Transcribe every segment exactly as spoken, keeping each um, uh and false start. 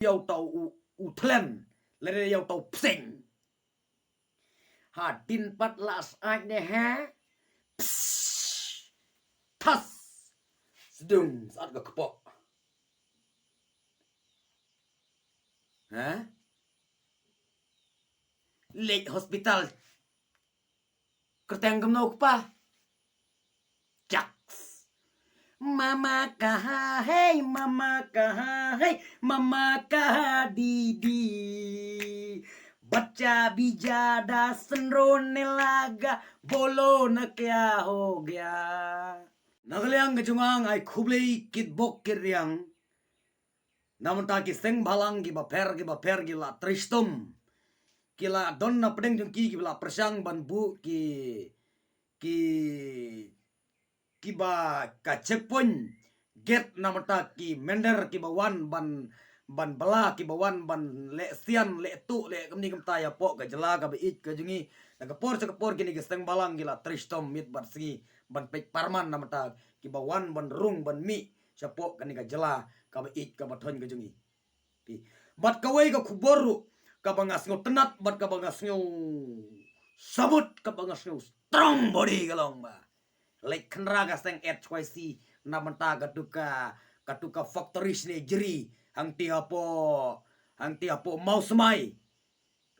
Ïa uta u, u thlen, lane ïa uta u pseng. Hadien pat la syaid ne ha. Psst. Thas. Sdung, sat ka kpoh. Ha? Leit hospital. Kyrteng kumno kpa? Jaks. Mama kaha hai, mama kaha hai, mama kaha didi. Bachcha bhi jyada sanro ne laga, bolo na kya ho gaya. Na ka liang ka jong nga ngai khublei kitbok kitriang. Na bynta ki seng bhalang kiba pher kiba pher ki la trei shitom. Ki la don na pdeng jong ki kiba la pyrshang ban buh ki, ki, kiba ka checkpoint gate na bynta ki mynder kiba wan ban, ban bylla, kiba wan ban leh sian, leh tuh, leh kumne kumta ïa poh ka jylla kaba ïeit ka jong ngi. Na ka por sha ka por kine ki seng bhalang ki la trei shitom miet bad sngi ban peit pyrman na bynta kiba wan ban rung ban mih shapoh kane ka jylla kaba ïeit kaba thoiñ ka jong ngi. Phi. Bad kawei ka khubor ruh kaba nga sngew tynnat bad kaba nga sngew sabut kaba nga sngew strong body ka long ba leit khynra ka seng H Y C na bynta katu ka, katu ka factory shane Jri hangtei hapoh, hangtei hapoh Mawsmai.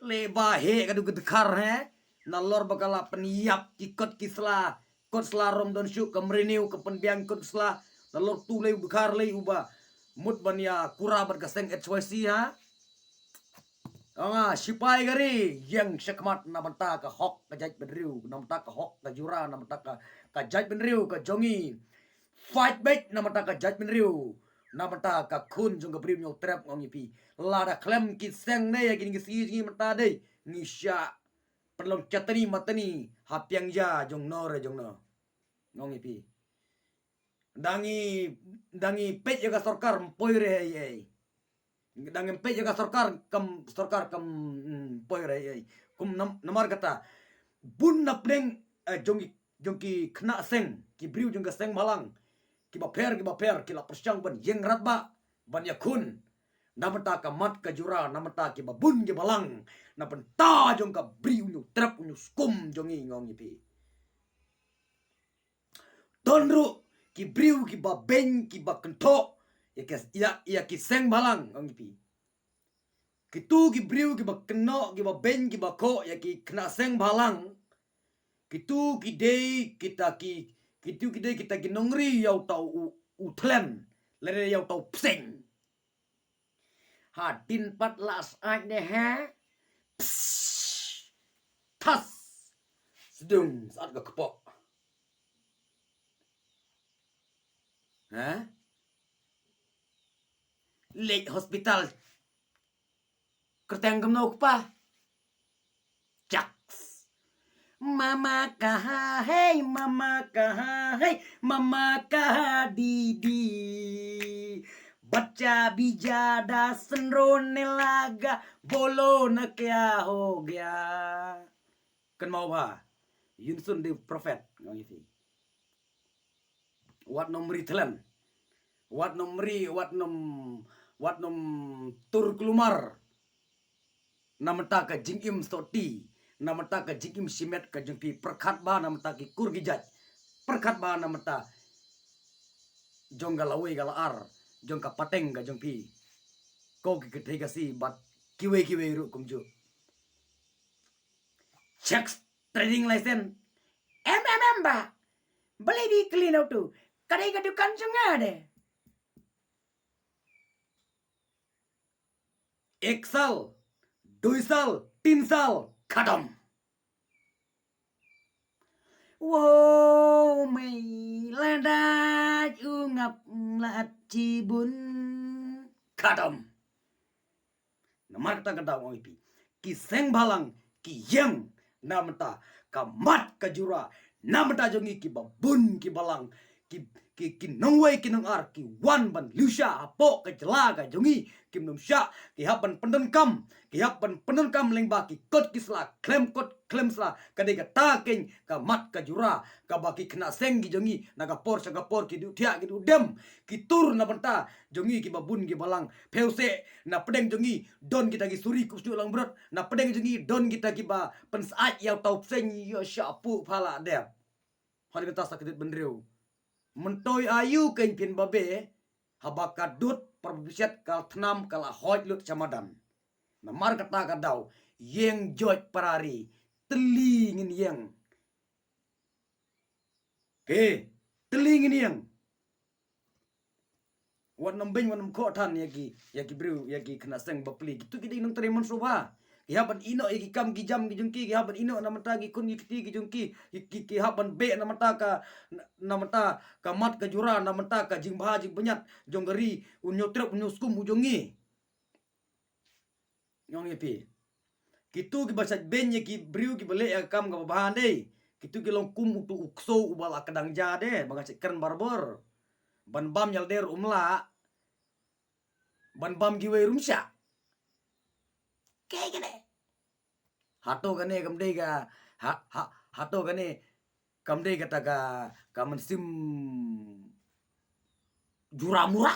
Le ba heh ka dei ka dkhar heh. Nalor ba ka la pynïap ki kot ki sla. Kot sla rom don shuh ka mriew ka pynbiang kot sla. Nalor tu le u dkhar le uba mut ban ïa kura bad ka seng H Y C ha. Nga sipai ka ri ïeng shakhmat na bynta ka hok ka jaitbynriew, na bynta ka hok ka jura, na bynta ka, ka jaitbynriew ka jong ngi. Fight back na bynta ka jaitbynriew, na bynta ka khun jong ka briew Hynñiewtrep nga ong ïa phi. Lada khlem ki seng ne ïa kine ki sngi jong ngi mynta dei ngi shah pynlong chatani matani ha piang ja jong no re jong no. Nga ong ïa phi. Da ngi, da ngi peit ïa ka sorkar ym poi re ei ei. Da ngi peit ïa ka sorkar kam, sorkar kam, mm, poi re ei ei. Kum nam-, namar kata bun na pdeng, eh, jong ki, jong ki khynnah seng, ki briew jong ka seng bhalang kiba pher kiba pher ki la pyrshang ban ïeng radbah ban ïakhun na bynta ka mat ka jura, na bynta kiba bun kiba lang, na bynta jong ka briew Hynñiewtrep Hynñiewskum jong ngi nga ong ïa phi. Don ruh ki briew kiba beiñ kiba kynthoh ïa ki, ïa, ïa ki seng bhalang nga ong ïa phi. Kitu ki briew kiba kynnoh kiba beiñ kiba khoh ïa ki khynnah seng bhalang. Kitu ki dei kita ki, kitu ki dei kita ki nongri ïa uta u, u thlen, lane ïa uta u pseng. Hadien pat la syaid ne ha. Psst. Thas. Sdung, sat ka kpoh. Ha? Leit hospital. Kyrteng kumno kpa? Jaks. Mama kaha hai, mama kaha hai, mama kaha didi. Bachcha bhi jyada sanro ne laga, bolo na kya ho gaya. Kynmaw ba Yun Sun dei prophet, nga ong ïa phi. Wat nym ri thlen. Wat nym ri, wat nym, wat nym tur kulmar. Na bynta ka jingim sotti, na bynta ka jingim shimet ka jong phi, pyrkhat ba na bynta ki kur ki jait. Pyrkhat ba na bynta jong ka lawei ka la-ar, jong ka pateng ka jong phi. Ko ki kynthei Khasi bad kiwei kiwei ruh kumjuh. Check trading license. Em, em, em, ba. Balei bi clean out tu? Ka dei ka dukan jong nga de. Ek sal, dui sal, tin sal, khatam. Wow, mei, la dait u ngap la at chibun. Khatam. Namar kata ka daw ong ïa phi. Ki seng bhalang ki ïeng na bynta ka mat ka jura na bynta jong ngi kiba bun kiba lang. ki, ki, ki nongwei ki nongar ki wan ban liushai hapoh ka jylla ka jong ngi, kim nym shah, ki hap ban pyndonkam, ki hap ban pyndonkam lyngba ki kot ki sla, khlem kot khlem sla, ka dei kata keiñ ka mat ka jura kaba ki khynnah seng ki jong ngi na ka por sha ka por ki duh thiah ki duh dem, ki tur na bynta jong ngi kiba bun kiba lang. Phi seh, na pdeng jong ngi don kita ki suri kup shu langbrot, na pdeng jong ngi don kita kiba pynsyaid ïa uta u bseiñ ïa shah puh phala dep. Hynrei kata sa kdit bynriew. Myntoi aïu keiñ phin babe, haba ka dud para bishar ka thnam ka la hoi lut sha madan. Namar kata ka daw, ïeng joit para ri, tylli ngin ïeng. Phi, tylli ngin ïeng. Wat nym beiñ, wat nym khoh than ïa ki, ïa ki briew, ïa ki khynnah seng bapli. Kitu ki dei nongtrei mynshuwa. Ki hap ban ïehnoh ïa ki kam ki jam ki jong ki, ki hap ban ïehnoh na bynta ki khun ki kti ki jong ki, ki, ki, ki hap ban beh na bynta ka, na, na bynta ka mat ka jura, na bynta ka jingbha jingpynïap jong ka ri, u ñiewtrep u ñiewskum u jong ngi. Nga ong ïa phi. Kitu kiba shait beiñ ïa ki briew kiba leh ïa ka kam kaba bha dei. Kitu ki long kum utu u ksew uba la kdang ja de, ba nga shait kren barabor. Ban bam ïalder um lah. Ban bam kiwei ruh um shah. Kaei kane? Hato kane kam dei ka, ha, ha, hato kane kam dei kata ka, ka mynsiem jura mura.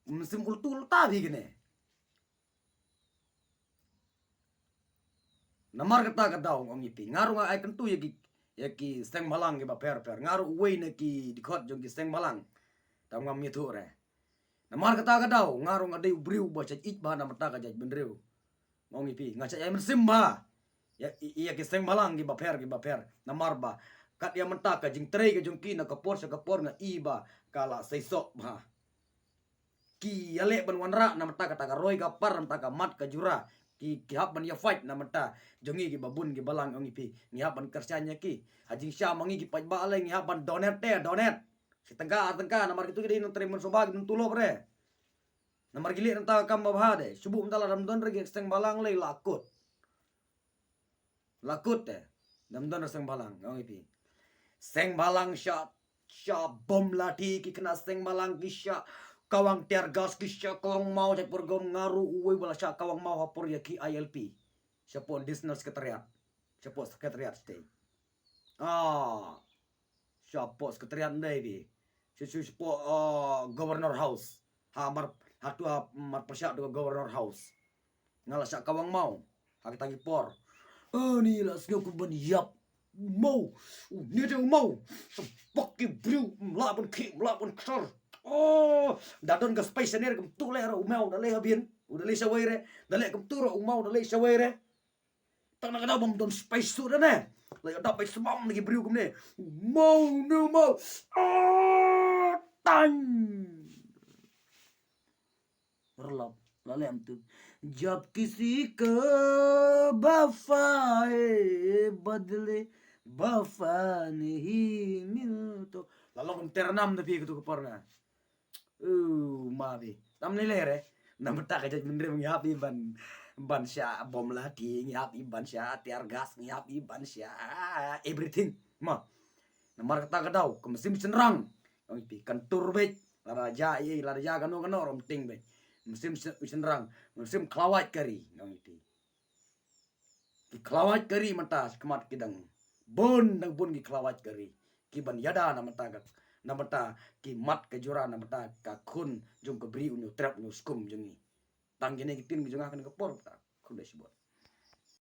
Mynsiem ultu ulta phi kane. Namar kata ka daw nga ong ïa phi. Nga ruh nga ai kyntu ïa ki, ïa ki seng bhalang kiba pher pher. Nga ruh uwei na ki dkhot jong ki seng bhalang. Tam ngam ïathuh re. Namar kata ka daw, nga ruh nga dei u briew ba shait ïeit bha na bynta ka jaitbynriew. Nga ong ïa phi, nga shait ai mynsiem bha ïa, ïa, ïa ki seng bhalang kiba pher kiba pher. Namar ba kat ïa mynta ka jingtrei ka jong ki na ka por sha ka por nga i ba ka la seisoh bha. Ki ïaleh ban wanrah na bynta kata ka roi ka par, na bynta ka mat ka jura. Ki, ki hap ban ïa fight na bynta jong ngi kiba bun kiba lang, ong ïa phi. Ngi hap ban kyrshan ïa ki. Ha jingshisha ma ngi ki paidbah lei ngi hap ban donate te, donate. Shi tyngka ar tyngka, namar kitu ki dei nongtrei mynshuwa, ki don tulop re. Namar ki leh na bynta ka kam ba bha de. Shu buh mynta lada ym don re ki seng bhalang lei la kut. La kut te. Da ym don re seng bhalang, nga ong ïa phi. Seng bhalang shah, shah bom lathi, ki khynnah seng bhalang ki shah kawang tear gas, ki shah kawang maw, shah pyrgom. Nga ruh uwei ba la shah kawang maw ha por ïa ki I L P. Shapoh Divisional Secretariat. Shapoh Secretariat State. Ah. Shapoh Secretariat ndai phi. Sha, sha, shapoh, ah, Governor House. Ha mar, ha tu ha mar pyrshah tu ka Governor House. Nga la shah kawang maw ha kita ki por. Ani la sngew kum ban ïap. U maw. U ni te u maw. Sa bok ki briew, ym lah ban khih, ym lah ban kthar. Oh, da don ka space ne, kumtu leh ruh u maw da leh ha bian. U da leh shawei re. Da leh kumtu ruh u maw da leh shawei re. Tang na ka daw bym don space suh da ne. La ïoh dap bai sbam na ki briew kumne. U maw, u maw. Ah, tang. Rlap, la lem tu. Jab kisi ka wafa hai, badle wafa nahi mil to. La long ter nam da phi katu ka por na. Uh, ma phi. Tam ni le re. Na bynta ka jaitbynriew ngi hap i ban, ban shah bom lathi, ngi hap i ban shah tear gas, ngi hap i ban shah everything. Ma. Namar kata ka daw, ka mynsiem shynrang. Ong ïa phi kan tur beit. Lada jia i, lada jia kano kano ruh ym ting beit. Mynsiem shyn-, shynrang, mynsiem khlawait ka ri. Ong ïa phi. Ki khlawait ka ri mynta shakhmat ki dang bun, dang bun ki khlawait ka ri. Ki ban ïada na bynta ka, na bynta ki mat ka jura, na bynta ka khun jong ka bri, u ñiewtrep u ñiewskum jong ngi. Tang kine ki ktien ki jong nga kane ka por mynta. Khublei shibun.